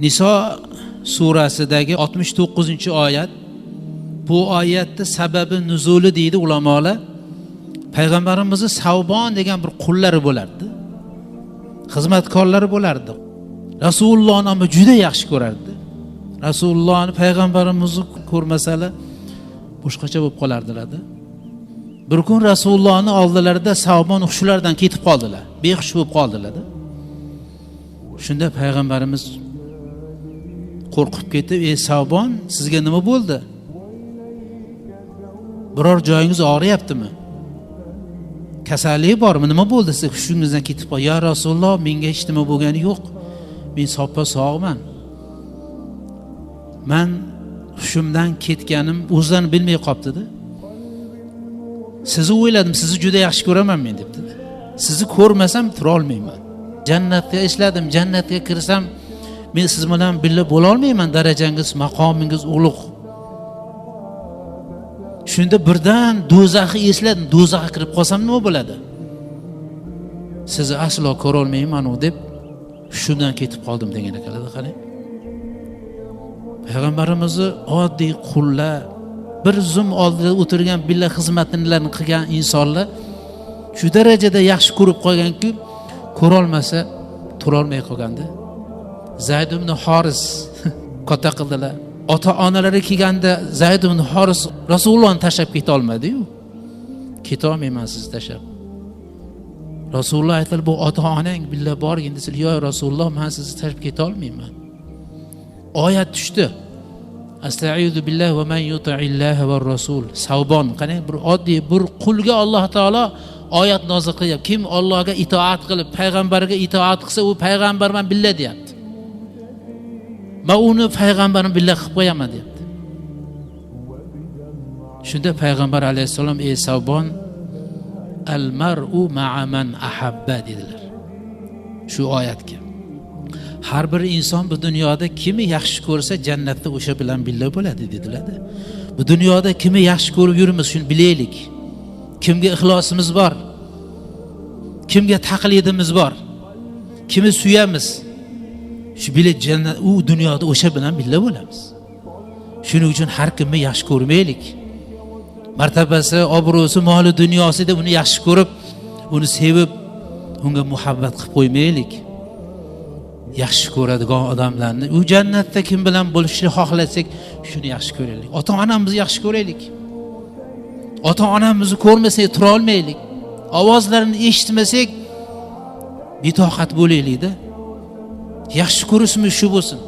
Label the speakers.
Speaker 1: Niso surasidagi 69-oyat. Bu oyatning sababi nuzuli deydi ulamolar. Payg'ambarimizni Savbon degan bir qullari bo'lardi. Xizmatkorlari bo'lardi. Rasulullohni juda yaxshi ko'rardi. Rasulullohni, payg'ambarimizni ko'rmasalar boshqacha bo'lib qolardilar. Bir kun Rasulullohni oldilarida Savbon hushlaridan ketib qoldilar. Behush bo'lib qoldilar. Shunda payg'ambarimiz qo'rqib ketib, "Ey Savbon, sizga nima bo'ldi? Biror joyingiz og'riyaptimi? Kasallik bormi? Nima bo'ldi? Siz hushingizdan ketib qol." "Ya Rasululloh, menga hech nima bo'lgani yo'q. Men soppa sog'man. Men hushimdan ketganim o'zlarini bilmay qopti-da. Sizni o'yladim, sizni juda yaxshi ko'raman men" debdi. "Sizni ko'rmasam tura olmayman. Jannatga ishladim, jannatga kirsam men siz bilan birga bo'la olmayman, darajangiz, maqomingiz ulug'." Shunda birdan do'zaxni esladim, do'zaxga kirib qolsam nima bo'ladi? Sizni aslo ko'ra olmayman u deb shundan ketib qoldim degan ekanlar. Qarang. Payg'ambarimizni oddiy qullar, bir zum oldida o'tirgan billa xizmatini qilgan insonlar shu darajada yaxshi ko'rib qolganki, ko'ra olmasa tura olmay qolganda. Zayd ibn Horis katta qildilar. Ota-onalari kelganda Zayd ibn Horis Rasulullohni tashlab keta olmadi-yu. Keta olmayman sizni tashlab. Rasululloh aytdilar, bu ota-onang billa borgin desalar, "Yo Rasululloh, men sizni tashlab keta olmayman." Oyat tushdi. Astaizu billahi va man yuti'illaha va rasul. Savbon, qarang, bir oddiy bir qulga Alloh taolo oyat nozil qilyapti. Kim Allohga itoat qilib, payg'ambarga itoat qilsa, u payg'ambarman billa deyapti. Men uni payg'ambarim billa qilib qo'yaman deyapti. Shunda payg'ambar alayhissalom, "Ey Savbon, al mar'u ma'a man ahabba" dedilar. Shu oyatga. Har bir inson bu dunyoda kimi yaxshi ko'rsa jannatda o'sha bilan birga bo'ladi dedilar. Bu dunyoda kimi yaxshi ko'rib yurimiz, shuni bilaylik. Kimga ixlosimiz bor? Kimga taqlidimiz bor? Kimi suyamiz? Shu bila jannat, u dunyoda o'sha bilan birga bo'lamiz. Shuning uchun har kimni yaxshi ko'rmaylik. Martabasi, obro'si, moli, dunyosi deb uni yaxshi ko'rib, uni sevib, unga muhabbat qilib qo'ymaylik. Yaxshi ko'radigan odamlarni u jannatda kim bilan bo'lishni xohlasak, shuni yaxshi ko'raylik. Ota-onamizni yaxshi ko'raylik. Ota-onamizni ko'rmasak tura olmaylik. Ovozlarini eshitmasak betoqat bo'laylik-da. Yaxshi ko'rishimiz shu bo'lsin.